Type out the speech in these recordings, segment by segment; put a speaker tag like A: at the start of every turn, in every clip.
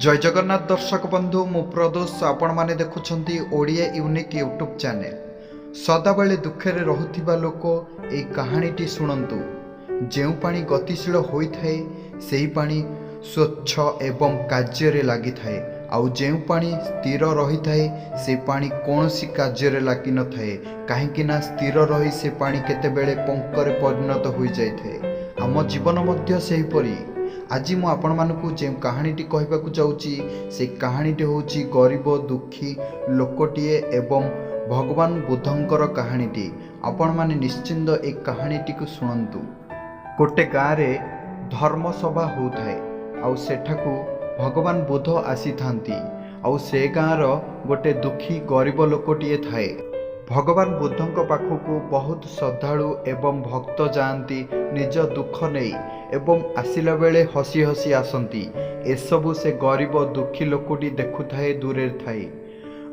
A: ଜୟ ଜଗନ୍ନାଥ ଦର୍ଶକ ବନ୍ଧୁ, ମୁଁ ପ୍ରଦୋଷ। ଆପଣମାନେ ଦେଖୁଛନ୍ତି ଓଡ଼ିଆ ୟୁନିକ୍ ୟୁଟ୍ୟୁବ୍ ଚ୍ୟାନେଲ୍। ସଦାବେଳେ ଦୁଃଖରେ ରହୁଥିବା ଲୋକ ଏଇ କାହାଣୀଟି ଶୁଣନ୍ତୁ। ଯେଉଁ ପାଣି ଗତିଶୀଳ ହୋଇଥାଏ, ସେହି ପାଣି ସ୍ୱଚ୍ଛ ଏବଂ କାର୍ଯ୍ୟରେ ଲାଗିଥାଏ। ଆଉ ଯେଉଁ ପାଣି ସ୍ଥିର ରହିଥାଏ, ସେ ପାଣି କୌଣସି କାର୍ଯ୍ୟରେ ଲାଗିନଥାଏ, କାହିଁକି ନା ସ୍ଥିର ରହି ସେ ପାଣି କେତେବେଳେ ପଙ୍କରେ ପରିଣତ ହୋଇଯାଇଥାଏ। ଆମ ଜୀବନ ମଧ୍ୟ ସେହିପରି। ଆଜି ମୁଁ ଆପଣମାନଙ୍କୁ ଯେଉଁ କାହାଣୀଟି କହିବାକୁ ଯାଉଛି, ସେ କାହାଣୀଟି ହେଉଛି ଗରିବ ଦୁଃଖୀ ଲୋକଟିଏ ଏବଂ ଭଗବାନ ବୁଦ୍ଧଙ୍କର କାହାଣୀଟି। ଆପଣମାନେ ନିଶ୍ଚିନ୍ତ ଏ କାହାଣୀଟିକୁ ଶୁଣନ୍ତୁ। ଗୋଟେ ଗାଁରେ ଧର୍ମସଭା ହେଉଥାଏ ଆଉ ସେଠାକୁ ଭଗବାନ ବୁଦ୍ଧ ଆସିଥାନ୍ତି। ଆଉ ସେ ଗାଁର ଗୋଟେ ଦୁଃଖୀ ଗରିବ ଲୋକଟିଏ ଥାଏ। ଭଗବାନ ବୁଦ୍ଧଙ୍କ ପାଖକୁ ବହୁତ ଶ୍ରଦ୍ଧାଳୁ ଏବଂ ଭକ୍ତ ଯାଆନ୍ତି ନିଜ ଦୁଃଖ ନେଇ ଏବଂ ଆସିଲା ବେଳେ ହସି ହସି ଆସନ୍ତି। ଏସବୁ ସେ ଗରିବ ଦୁଃଖୀ ଲୋକଟି ଦେଖୁଥାଏ ଦୂରରେ ଥାଇ।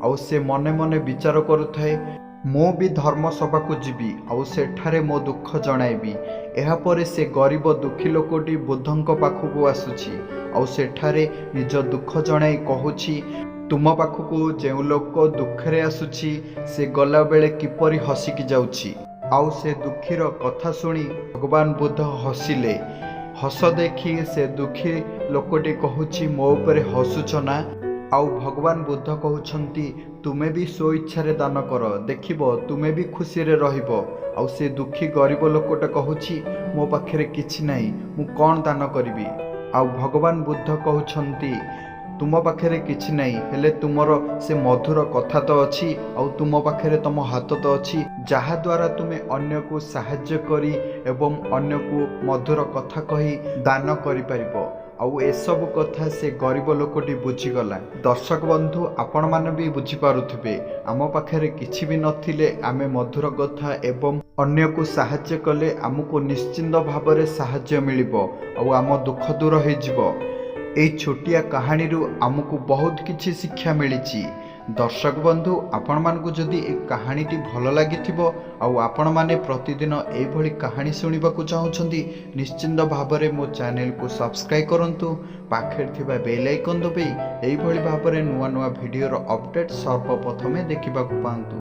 A: ଆଉ ସେ ମନେ ମନେ ବିଚାର କରୁଥାଏ, ମୁଁ ବି ଧର୍ମସଭାକୁ ଯିବି ଆଉ ସେଠାରେ ମୋ ଦୁଃଖ ଜଣାଇବି। ଏହାପରେ ସେ ଗରିବ ଦୁଃଖୀ ଲୋକଟି ବୁଦ୍ଧଙ୍କ ପାଖକୁ ଆସୁଛି ଆଉ ସେଠାରେ ନିଜ ଦୁଃଖ ଜଣାଇ କହୁଛି, ତୁମ ପାଖକୁ ଯେଉଁ ଲୋକ ଦୁଃଖରେ ଆସୁଛି, ସେ ଗଲାବେଳେ କିପରି ହସିକି ଯାଉଛି। ଆଉ ସେ ଦୁଃଖୀର କଥା ଶୁଣି ଭଗବାନ ବୁଦ୍ଧ ହସିଲେ। ହସ ଦେଖି ସେ ଦୁଃଖୀ ଲୋକଟି କହୁଛି, ମୋ ଉପରେ ହସୁଛ ନା? ଆଉ ଭଗବାନ ବୁଦ୍ଧ କହୁଛନ୍ତି, ତୁମେ ବି ସ୍ୱଇଚ୍ଛାରେ ଦାନ କର, ଦେଖିବ ତୁମେ ବି ଖୁସିରେ ରହିବ। ଆଉ ସେ ଦୁଃଖୀ ଗରିବ ଲୋକଟା କହୁଛି, ମୋ ପାଖରେ କିଛି ନାହିଁ, ମୁଁ କ'ଣ ଦାନ କରିବି? ଆଉ ଭଗବାନ ବୁଦ୍ଧ କହୁଛନ୍ତି, ତୁମ ପାଖରେ କିଛି ନାହିଁ, ହେଲେ ତୁମର ସେ ମଧୁର କଥା ତ ଅଛି, ଆଉ ତୁମ ପାଖରେ ତୁମ ହାତ ତ ଅଛି, ଯାହାଦ୍ୱାରା ତୁମେ ଅନ୍ୟକୁ ସାହାଯ୍ୟ କରି ଏବଂ ଅନ୍ୟକୁ ମଧୁର କଥା କହି ଦାନ କରିପାରିବ। ଆଉ ଏସବୁ କଥା ସେ ଗରିବ ଲୋକଟି ବୁଝିଗଲା। ଦର୍ଶକ ବନ୍ଧୁ, ଆପଣମାନେ ବି ବୁଝିପାରୁଥିବେ, ଆମ ପାଖରେ କିଛି ବି ନଥିଲେ ଆମେ ମଧୁର କଥା ଏବଂ ଅନ୍ୟକୁ ସାହାଯ୍ୟ କଲେ ଆମକୁ ନିଶ୍ଚିନ୍ତ ଭାବରେ ସାହାଯ୍ୟ ମିଳିବ ଆଉ ଆମ ଦୁଃଖ ଦୂର ହେଇଯିବ। ଏଇ ଛୋଟିଆ କାହାଣୀରୁ ଆମକୁ ବହୁତ କିଛି ଶିକ୍ଷା ମିଳିଛି। ଦର୍ଶକ ବନ୍ଧୁ, ଆପଣମାନଙ୍କୁ ଯଦି ଏ କାହାଣୀଟି ଭଲ ଲାଗିଥିବ ଆଉ ଆପଣମାନେ ପ୍ରତିଦିନ ଏଇଭଳି କାହାଣୀ ଶୁଣିବାକୁ ଚାହୁଁଛନ୍ତି, ନିଶ୍ଚିନ୍ତ ଭାବରେ ମୋ ଚ୍ୟାନେଲକୁ ସବସ୍କ୍ରାଇବ୍ କରନ୍ତୁ। ପାଖରେ ଥିବା ବେଲ୍ ଆଇକନ୍ ଦବାଇ ଏଇଭଳି ଭାବରେ ନୂଆ ନୂଆ ଭିଡ଼ିଓର ଅପଡ଼େଟ୍ ସର୍ବପ୍ରଥମେ ଦେଖିବାକୁ ପାଆନ୍ତୁ।